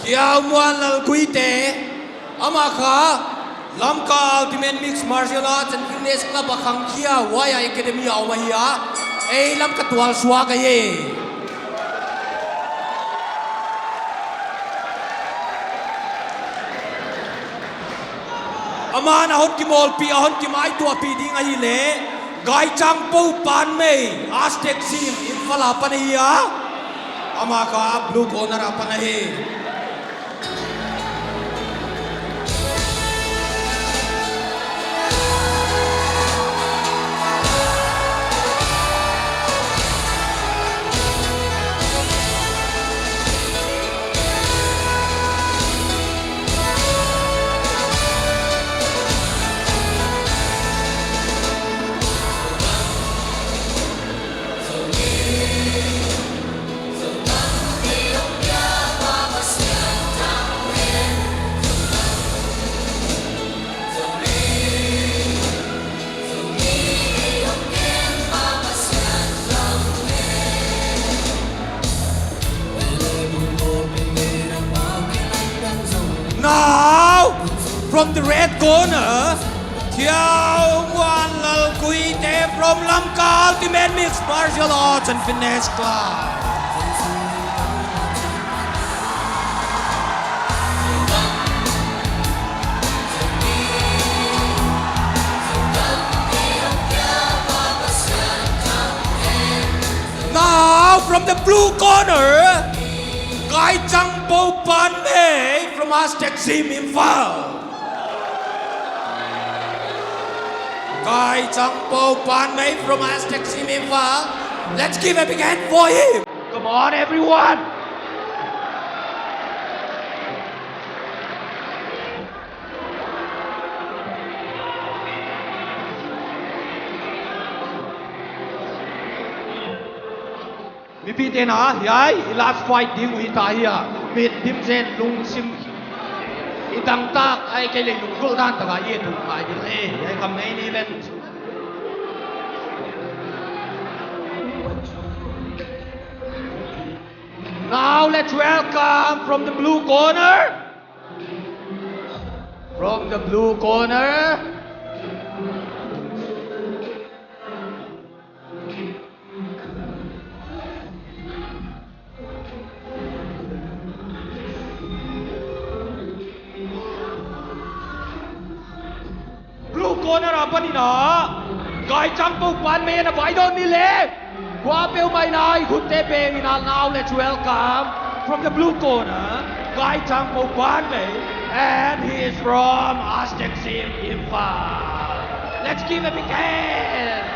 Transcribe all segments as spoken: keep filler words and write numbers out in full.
Thiau Muan Lal Guite, amah kha Lamka Ultimate Mixed Martial Arts and Fitness Club a khangkhia, Y I Academy a om ahi a, ei Lamka tual suak ahi. Aman a hon kimawlpih, a hon kimaituahpih ding ahihleh Gaichangpou Panmei, Aztec Gym, Imphal apan ahi a. Amah kha blue corner apan ahi. Now, from the red corner, Thiau Muan Lal Guite from Lamka Ultimate Mixed Martial Arts and Fitness Club. Now, from the blue corner, Gaichangpou Panmei from Aztec Gym Imphal. Gaichangpou Panmei from Aztec Gym Imphal. Let's give a big hand for him. Come on, everyone. Mipite'n a, hiai i last fight ding uh hita hi a. Mit dim zen, lungsim i dangtak, ahihkeileh lunggulh dan taka i et uh ngai ding hi. Hiai ka main event. Now let's welcome from the blue corner. From the blue corner. Blue corner apan in a, Gaichangpou Panmei ana vaidawn ni leh. Kuapeuhmah in a i khutte beng in a. Now let's welcome from the blue corner, Gaichangpou Panmei, and he is from Aztec Gym Imphal. Let's give a big hand.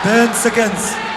Ten seconds.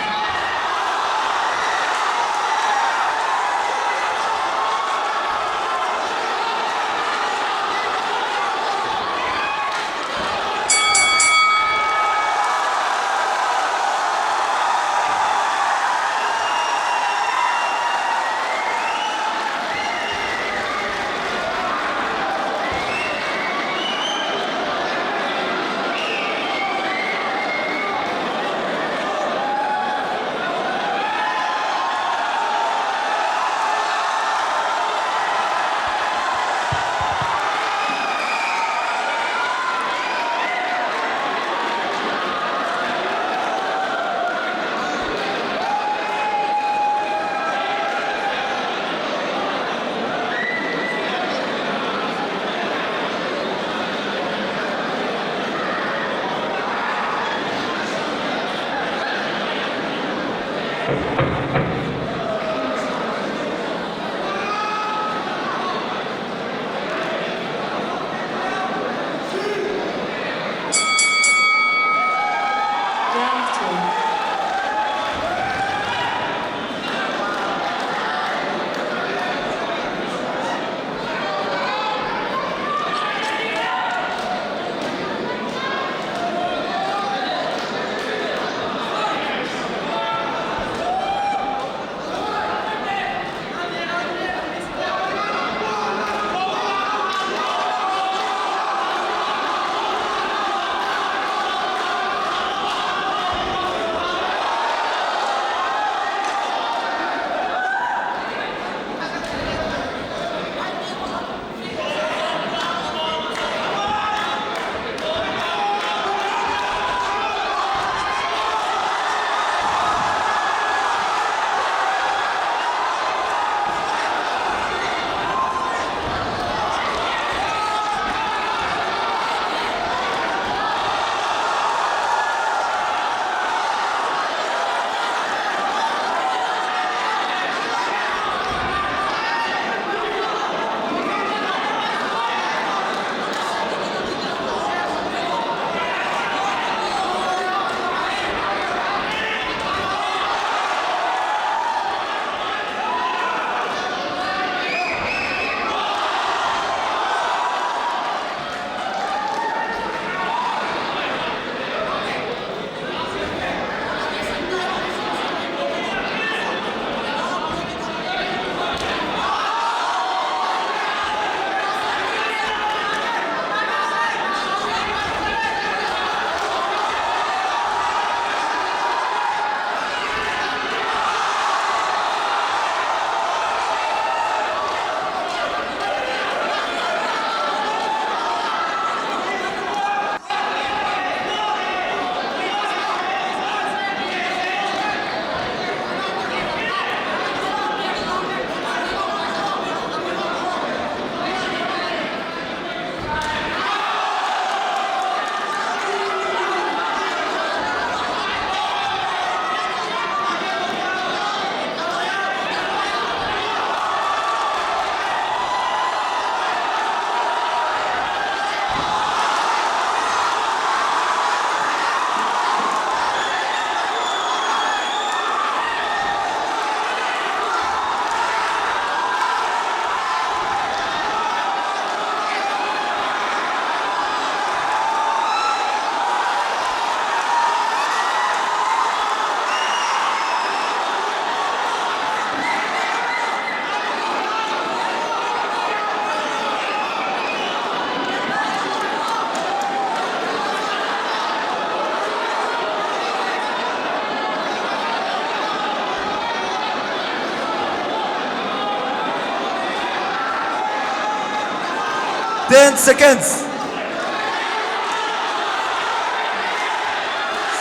Ten seconds.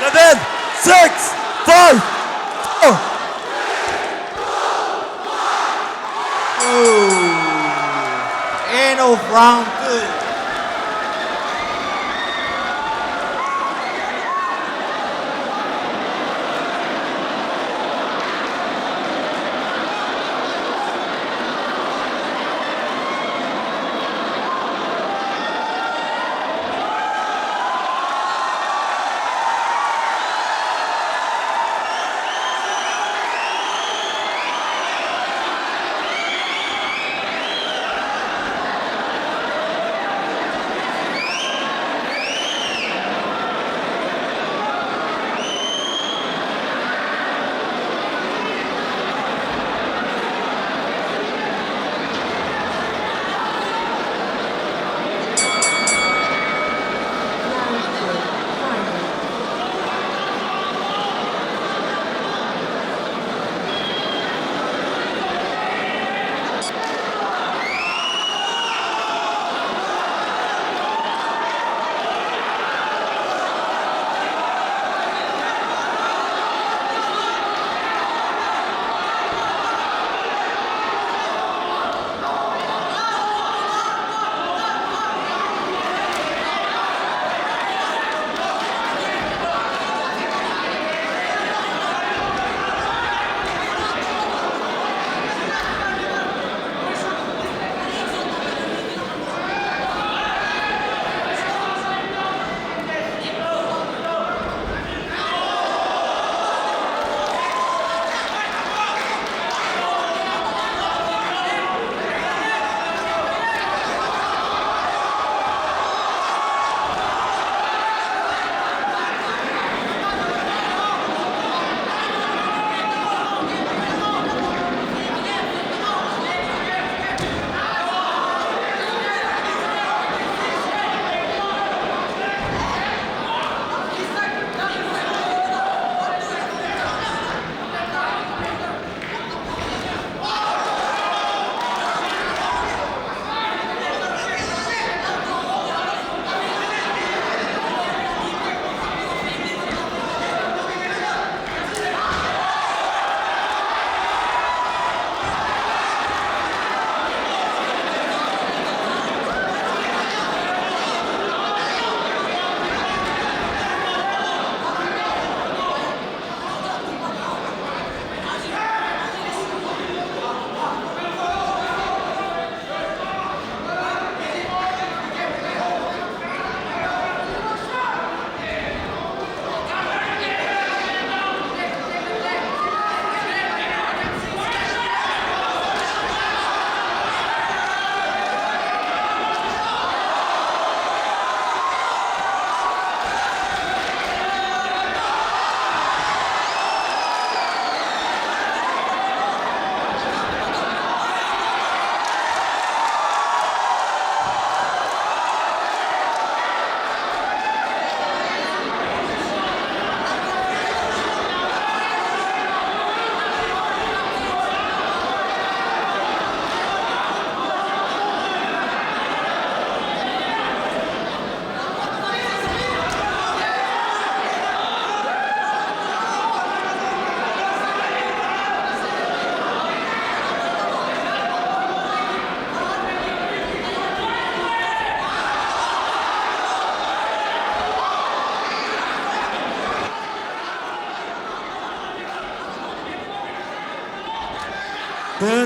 Seven, six, five, four. Ooh. End of round two.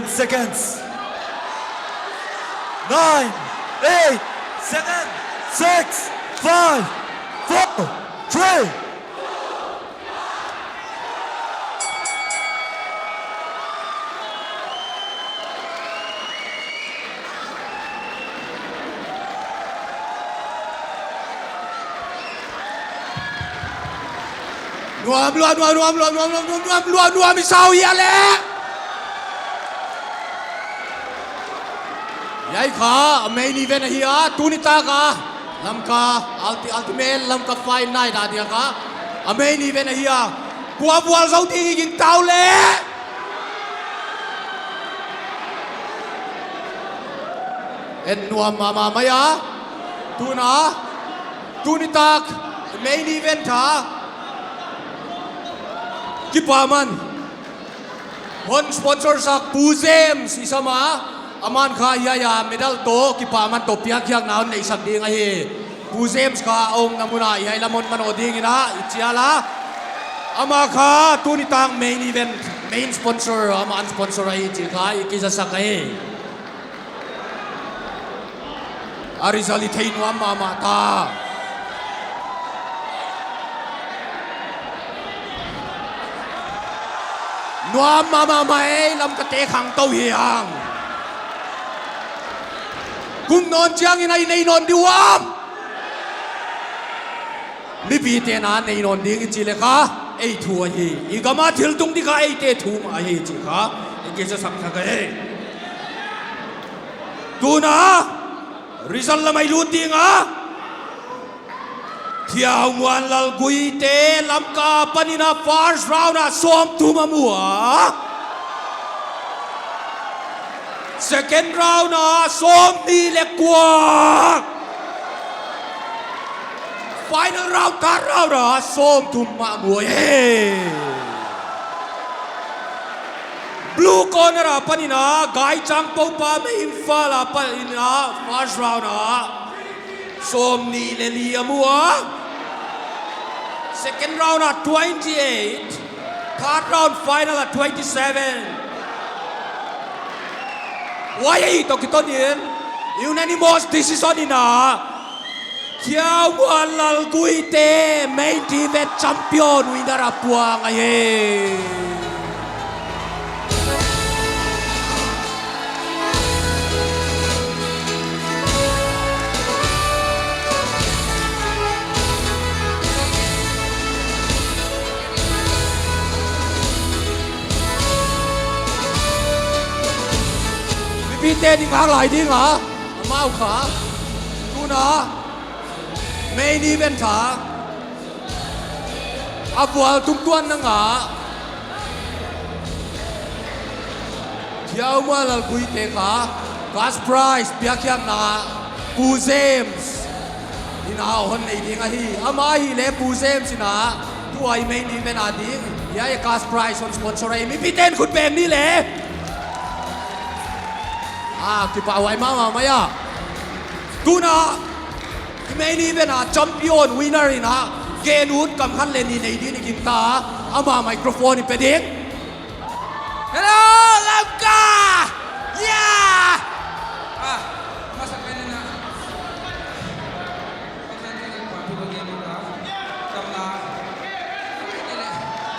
Seconds. Nine, eight, seven, six, five, four, three. Nuam lua, nuam, nuam, nuam, nuam, nuam, nuam, nuam, nuam, nuam, i sau ia leh. Hiai kha, a main event ahi a, tuni tak a. Lamka, ulti-, Ultimate Lamka Fight Night a dia kha. A main event ahi a. Kua vual zou ding i gingta uh leh. En nuam mahmah mai a. Tuna, tuni tak, main event a. Kipaman. Hon sponsor sak Pu James i sam a. Aman kha hiai a medal toh, kipaman toh piakkhiakna hon neihsak ding ahi. Pu James kha omna mun a hiai lam hon manoh ding in a, i chial a. Ama kha tuni tak main event, main sponsor, aman sponsor ahi chih kha i kizasak ahi. A result i theih nuam mahmah ta. Nuam mahmah mai, Lamkate khangtou hi hang. Kum nawn chiangin a i nei nawn di uam. Mipite'n a nei nawn ding i chih leh kha, ei thu ahi. I gam a thil tung di kha eite thu mah ahi chih kha i kizasak thak ahi. Tuna, result lam ah i lut ding a. Thiaumuanlal Guite, Lamka apan in a first round a sawmthum a mu a. Second round a sawmnih leh kua. Final round, third round a sawmthum mah mu e. Blue corner apan in a, Gaichang Poupa, Mei Imphal apan in a, first round a sawmnih leh li a mu a. Second round a twenty-eight. Third round final a twenty-seven. Huai toh kiton in unanimous decision in a Thiaumuanlal Guite main event champion winner a puang ahi. Mipite'n i ngak lai ding a, amau kha. Tuna, main event a a vual tungtuan na ngah Thiaumuanlal Guite kha cash prize piakkhiakna Pu James in a hon nei ding ahi. Ama ahihleh Pu James in a tua i main event a ding hiai cash prize hon sponsor ahi. Mipite'n khut beng ni leh. Ah, kipahhuai mahmah mai a. Tuna, main event a champion winner in a, gen ut kam khat leh nih nei ding i gingta a, ama microphone i pe ding. Hello, Lamka! Yeah! Ah, masa pen in a.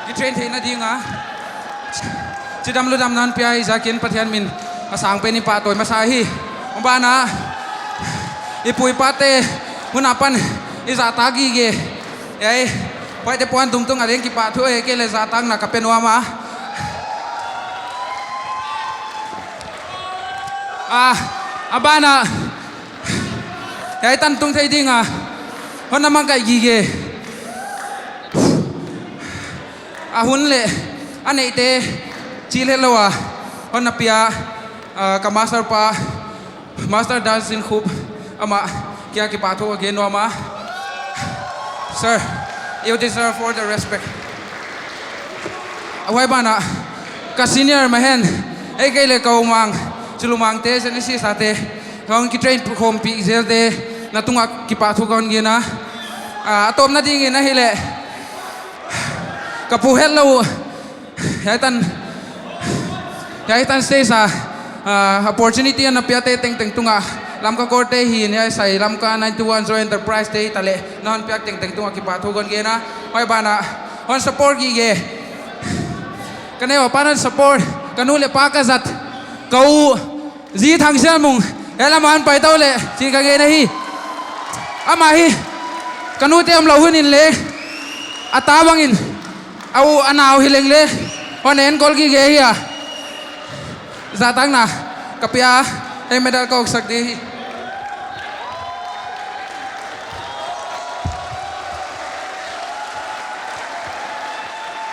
Kitrain theihna ding a chidam ludamna hon pia i ziakin Pathian min a sangpen in pahtawi masa hi. Huai banah i pu i pate hun apan i zahtak gige. Ei, paite puan dungtung a ding kipahthu e, kei leh zahtakna ka pe nuam a. Ah, a banah hiai tan tung thei ding a hon na makaih gige. A hun leh a neihte chih leh lou a hon na pia, ah, ka master pa, Master Dancing Khup, amah kia kipahthu ka gen nuam a. Sir, you deserve all the respect. Huai banah ka senior mahen, ei kei leh ka umang, Chulumangte, Genesis ate, hong kitrain khawmpih zelte na tungah kipahthu ka hon gen a. Ah, a tawpna dingin ahihleh ka pu hetlou uh hiai tan Hiai tan stage a, ah, opportunity ana piakte tengteng tungah, Lamka Corps te hi, hiai sai Lamka ninety-one Joy Enterprise te hi taleh, na hon piak tengteng tungah kipahthu kon gen a, huai banah, hon support gige. Ka neu a pan hon support, ka nu leh pa ka zat, ka u, Zi Thangsianmung, hiai lam a hon pai tou leh, chi ka gen ahi. Amah hi, ka nute omlou hun in leng, a ta bangin, a u a nau hi leng leng, hon enkol gige hi a. Zahtakna, ka pia, hiai medal ka hawksak di hi.